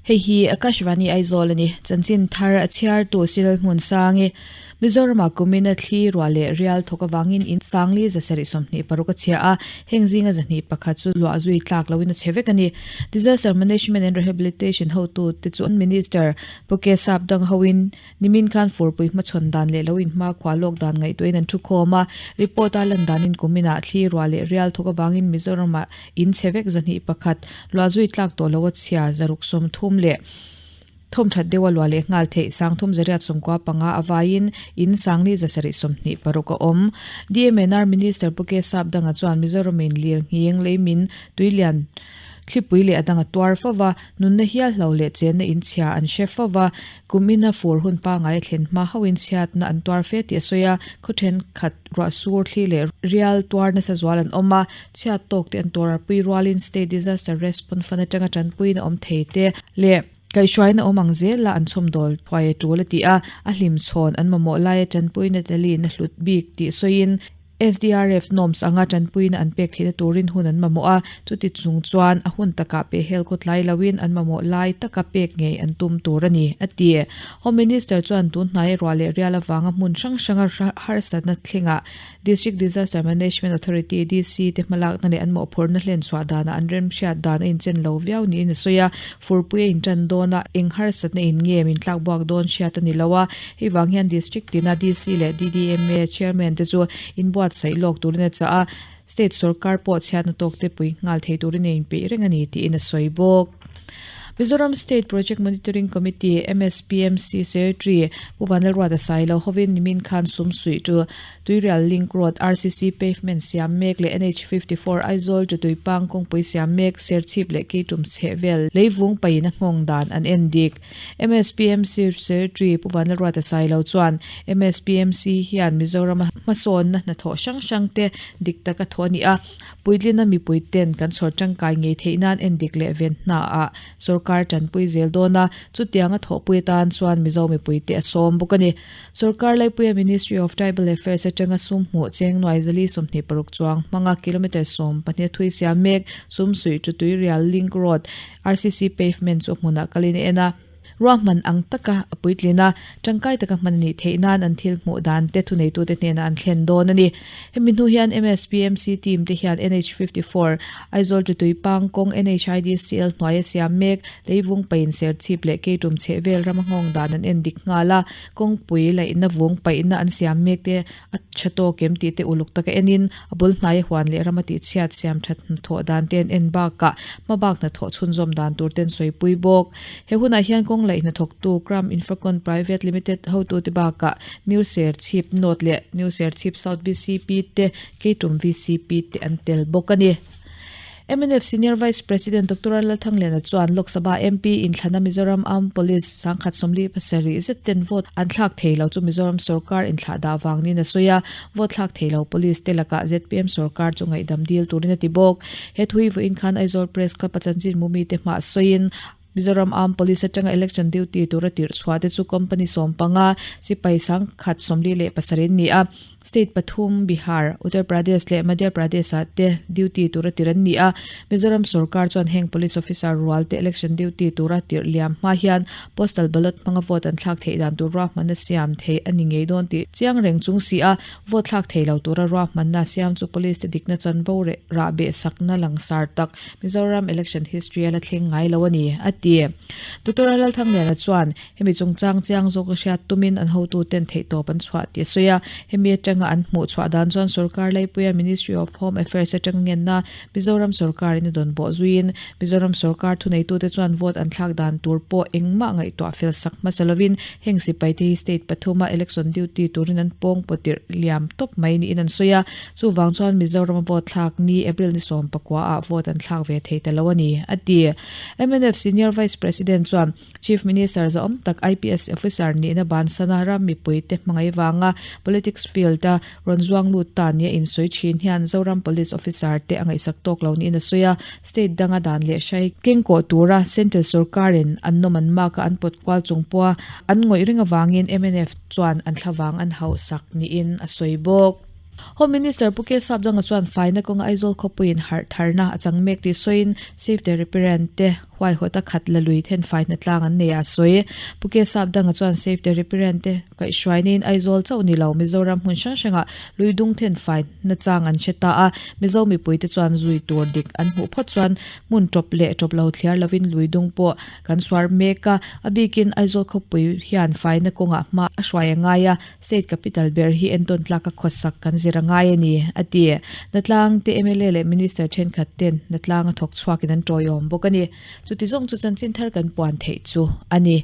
Hei hi Akashvani Aizawl a ni. Chanchin thar a chhiartu Silal Hmunsangi, Mizorama kumina thli ruah leh rial thawk avangin in sangli 726 a chhia a, heng zinga 201 chu luah zui tlak loin a chhe vek a ni. Disaster Management and Rehabilitation hotute chu Minister Pu Ke Sap dang hoin Nimin khan furpui hmachhawn dan leh lo inhma khua lawk dan ngaihtuahin an thu khawm a, report a lan danin kuminah thli ruah leh rial thawk avangin Mizoramah in chhe vek 201, luahzui tlak tawh lo a chhia 630 leh thawmthat deuha luah leh nghal theih 3895 a vaiin in sangli 726 a awm. DMNR Minister Pu Ke Sap Danga chuan Mizoramin lirnghing leimin tuilian Thlipui leh a dang a tuar fo va, nunna hial hlo leh chenna in chhia an hre fo va, kum ina fur hun pangai a thlen hma hauhin chhiatna an tuar fe tih a sawi a, khaw thenkhat ruah sur thli leh rial tuar nasa zual an awm a, chhiat tawk te an tuarpui rualin State Disaster Response Fund atanga tanpuiin a awm thei te leh kaihhruaina awm ang zela an chhawmdawl thuai a tul a ti a, a hlimchhawn an mamawh laia tanpuina telin a hlut bik tih sawiin SDRF norms anga tanpuina an pek theihna turin hun an mamawh a, chuti chung chuan a hun takah pehhel khawtlai loin an mamawh lai taka pek ngei an tum tur a ni, a ti. Home Minister chuan tun hnai ruah leh rial avanga hmun hrang hranga harsatna thlengah District Disaster Management Authority, DC, te hmalakna leh an mawhphurhna hlenchhuah danah an remhriat dan a inchen lo viau niin a sawi a, furpui a intan dawn a, eng harsatna in nge min tlakbuak dawn hriat a ni lo a, Hei vang hian District tina DC leh DDMA Chairman te chu inbuatsaih lawk turin a chah a, State sorkar pawh chhiatna tawk te pui nghal thei turin a inpeih reng a ni tiin a sawi bawk. Mizoram State Project Monitoring Committee, MSPMC, Secretary Pu Vanlalruata Sailo hovin nimin khan sum suih chu Tuirial Link Road, RCC Pavement siam mek leh NH 54 Aizawl chu Tuipang kawngpui siam mek, Serchhip leh Keitum chhehvel leivung paiin a nghawng dan an en dik. MSPMC Secretary Pu Vanlalruata Sailo chuan MSPMC hian Mizorama hmasawnna hnathawh hrang hrang te dik taka thawh a ni a, puitlina mipui ten kan chhawr tangkai ngei theih nan endik leh ven hnaah sorkar tanpui zel dawn a, chutianga thawhpui atan chuan Mizo mipui te a sawm bawk a ni. Sorkar laipuia Ministry of Tribal Affairs atanga sum hmuh cheng nuai 426 chuang hmanga kilometre 12 a thui siam mek Sumsuih chu Tuirial Link Road, RCC pavement chu hmunah kalin a en a, ruahman ang taka a puitlin a, tangkai taka hman a nih theih nan an thil hmuh dan te thuneitute hnenah an thlen dawn a ni. Hemi hnu hian MSPMC team te hian NH 54, Aizawl Tutui Pang kawng NHIDCL hnuaia siam mek, leivung pain Serchhip leh Keitum chhehvel rama nghawng dan an en dik nghal a, kawngpui laihna vung paihna an siam mek te A tha tawk em tih te uluk taka enin a bul hnaia huan leh rama tihchhiat siam that hnathawh dan te an en bakah hmabak hnathawh chhunzawm dan tur te an sawipui bawk. He hunah hian kawng laih hnathawktu Kram Infracon Private Limited hotute bakah New Serchhip North leh New Serchhip South VCP te, Keitum VCP te an tel bawk a ni. Mnf Senior Vice President Doctor Lalthangliana chuan Lok Sabha MP inthlana Mizoram Armed Police 1047 zet ten vote an thlak thei lo chu Mizoram sorkar inthlah dah vang niin a sawi a, vote thlak thei lo police te lakah zpm sorkar chu ngaihdam dil turin a ti bawk. He thu hi vawiin khan Aizawl Press Club a chanchin mumi te hmah sawiin Mizoram Armed Police atanga election duty tura tirh chhuah te chu company 15, sipai 147 an ni a. State pathum, Bihar, Uttar Pradesh leh Madhya Pradesh-ah te duty tura tirh an ni a. Mizoram sorkar chuan heng police officer rual te election duty tura tirh liam hma hian postal ballot hmanga vote an thlak theih dan tur ruahmanna siam theih a ni ngei dawn tih chiang reng chung si a, vote thlak thei lo tura ruahmanna siam chu police te dikna chanvo reh rah beh sakna langsar tak Mizoram election history a la thleng ngai lo a ni, a ti. Doctor Lalthangliana chuan Hemi chungchang chiang zawk a hriat tumin an hotuten theihtawp an chhuah tih a sawi a. Hemi atanga an hmuh chhuah dan chuan sorkar laipuia Ministry of Home Affairs atanga ngenna Mizoram sorkarin a dawn bawh zuiin Mizoram sorkar thuneitute chuan vote an thlak dan tur pawh engmah ngaihtuah fel sak hmasa lovin heng sipaite hi state pathuma election duty turin an pawng pawtirh liam tawp mai niin an sawi a. Chuvang chuan Mizorama vote thlak ni April ni 19 ah vote an thlak ve thei ta lo a ni, a ti. Mnf Senior Vice President chuan Chief Minister zahawm tak IPS officer nihna bansana ram mipuite hmangaih vanga politics field a rawn zuang lut ta nia insawi thin hian Zoram Police officer te a ngaihsak tawk lo niin a sawi a, state danga dan leh hrai kengkawh tura central sorkarin an nawm an mark a an pawt kual chung pawha an ngawih ring avangin mnf chuan an thlavang an hauhsak niin a sawi bawk. Home Minister Pu K Sapdanga chuan faina kawnga Aizawl khawpuiin harh tharna a chang mek tih sawiin Save the Reparent te huaihawt a khat la lui thenfai hnatlang an nei a sawi. Pu Ke Sapdanga chuan Save the Riparian te kaihhruainin Aizawl chauh ni lo Mizoram hmun hrang hrangah lui dung thenfai nachang an hre ta a, Mizo mipuite chuan zui tur dik an hmuh phawt chuan hmun tawp leh tawp lo thliar lovin lui dung pawh kan suar mek a, a bikin Aizawl khawpui hian faina kawngah hma a hruai a ngai a, State capital ber hi entawn tlaka khawsak kan zir a ngai a ni, a ti. Hnatlang te mla leh Minister thenkhat ten hnatlang a thawk chhuakin an tawiawm bawk a ni. Chuti zawng chu chanchin thar kan puan theih chu a ni.